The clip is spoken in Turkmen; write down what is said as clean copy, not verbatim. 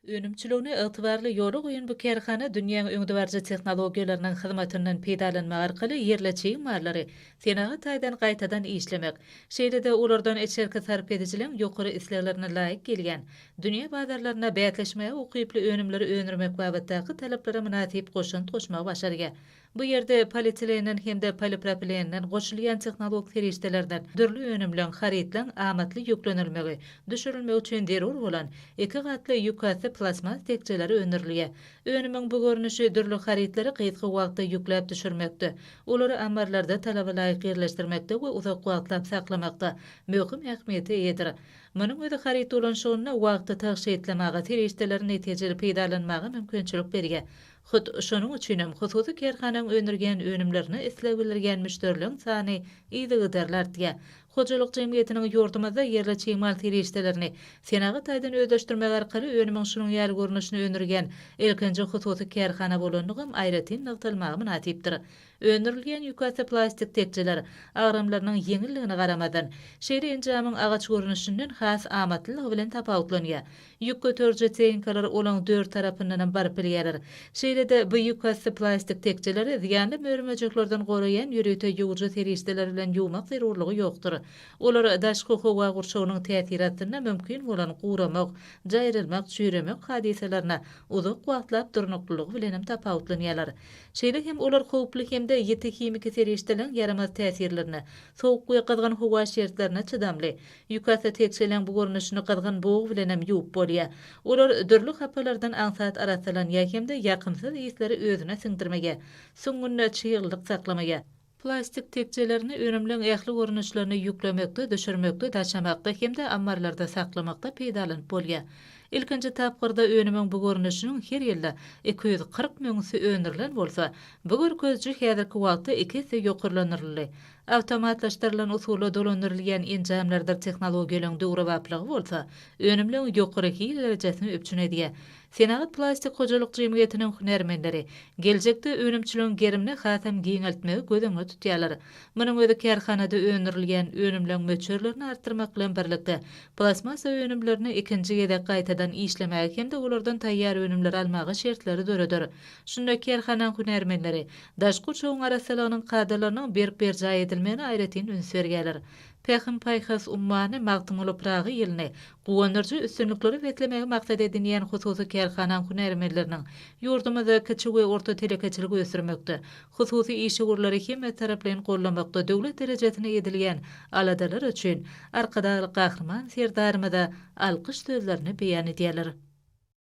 Önümçiligini ygtybarly ýola goýan bu kärhana dünýäň öňdebaryjy tehnologiýalarynyň hyzmatyndan peýdalanmak arkaly ýerli çig mallary senagat taýdan gaýtadan işlemek, şeýle-de olardan içerki sarp edijileriň ýokary isleglerine laýyk gelýän, dünýä bazarlarynda bäsleşmäge ukyply önümleri öndürmek babatdaky talaplara mynasyp goşant goşmagy başarýar. Bu ýerde polietilenden hem-de polipropilenden goşulýan tehnologik serişdelerden dürli önümleň, harytlaň amatly ýüklenilmegi, düşürilmegi üçin zerur bolan iki gatly ýükasty plastmas tekjeleri öndürilýär. Önümiň bu görnüşi dürli harytlary gysga wagtda ýükläp düşürmekde, olary ammarlarda talaba laýyk ýerleşdirmekde we uzak wagtlap saklamakda möhüm ähmiýete eýedir. Munuň özi haryt dolanyşygynda wagty tygşytlamaga, serişdeleri netijeli peýdalanmaga mümkinçilik berýär. Hut şonuň üçinem hususy kärhanaň öndürýän önümlerine isleg bildirýän müşderileriň sany yzygiderli artýar. Hojalyk jemgyýetiniň ýurdumyzda ýerli çig mal serişdelerini senagat taýdan özleşdirmek arkaly önümiň şunuň ýaly görnüşini öndürýän ilkinji hususy kärhana bolandygam aýratyn nygtalmaga mynasypdyr. Öndürilýän ýükasty plastik tekjeler, agramlarynyň ýeňilligine garamazdan, şeýle enjamyň agaç görnüşinden has amatlylygy bilen tapawutlanýar. Ýük göteriji tehnikalar olaň dört tarapyndanam baryp bilýärler. Şeýle-de, bu ýükasty plastik tekjeleri zyýanly mör-möjeklerden goraýan ýörite ýuwujy serişdeler bilen ýuwmak zerurlygy ýokdur. Olar daşky howa gurşawynyň täsiri astynda mümkin bolan guramak, jaýrylmak, çüýremek hadysalaryna uzak wagtlap durnuklylygy bilenem tapawutlanýarlar. Şeýle hem olar howply hem-de ýiti himiki serişdeleriň ýaramaz täsirlerine, sowuk we gyzgyn howa şertlerine çydamly. Ýükasty tekjeleň bu görnüşini gyzgyn bug bilenem ýuwup bolýar. Olar dürli hapalardan aňsat arassalanýar hem-de ýakymsyz yslary özüne siňdirmeýär. Süňňünde çyglylyk saklamaýar. Plastik tekjelerini önümleň ähli görnüşlerini ýüklemekde, düşürmekde, daşamakda hem-de ammarlarda saklamakda peýdalanyp bolýar. Ilkinji tapgyrda önümiň bu görnüşiniň her ýylda 240 müňüsi öndürilen bolsa, bu görkeziji häzirki wagtda iki esse ýokarlandyryldy. Awtomatlaşdyrylan usulda dolandyrylýan enjamlardyr tehnologiýalaryň döwrebaplygy bolsa, önümleň ýokary hil derejesini üpjün edýär. Senagat plastik hojalyk jemgyýetiniň hünärmenleri geljekde önümçiligiň gerimini hasam giňeltmegi göz öňünde tutýarlar. Munuň özi kärhanada öndürilýän önümleň möçberlerini artdyrmak bilen birlikde, plastmassa önümlerini ikinji gezek gaýtadan işlemäge hem-de olardan taýýar önümleri almaga şertleri döreder. Şunda kärhanaň hünärmenleri daşky gurşawyň arassalygynyň kadalarynyň berk berjaý edilmegine aýratyn üns berýärler. Pähim-paýhas ummany Magtymguly Pyragy ýylyny guwandyryjy üstünliklere beslemegi maksat edinýän hususy kärhanaň hünärmenleriniň ýurdumyzda kiçi we orta telekeçiligi ösdürmekde, hususy işewürleri hemmetaraplaýyn goldamakda döwlet derejesinde edilýän aladalar üçin Arkadagly Gahryman Serdarymyza alkyş sözlerini beýan edýärler.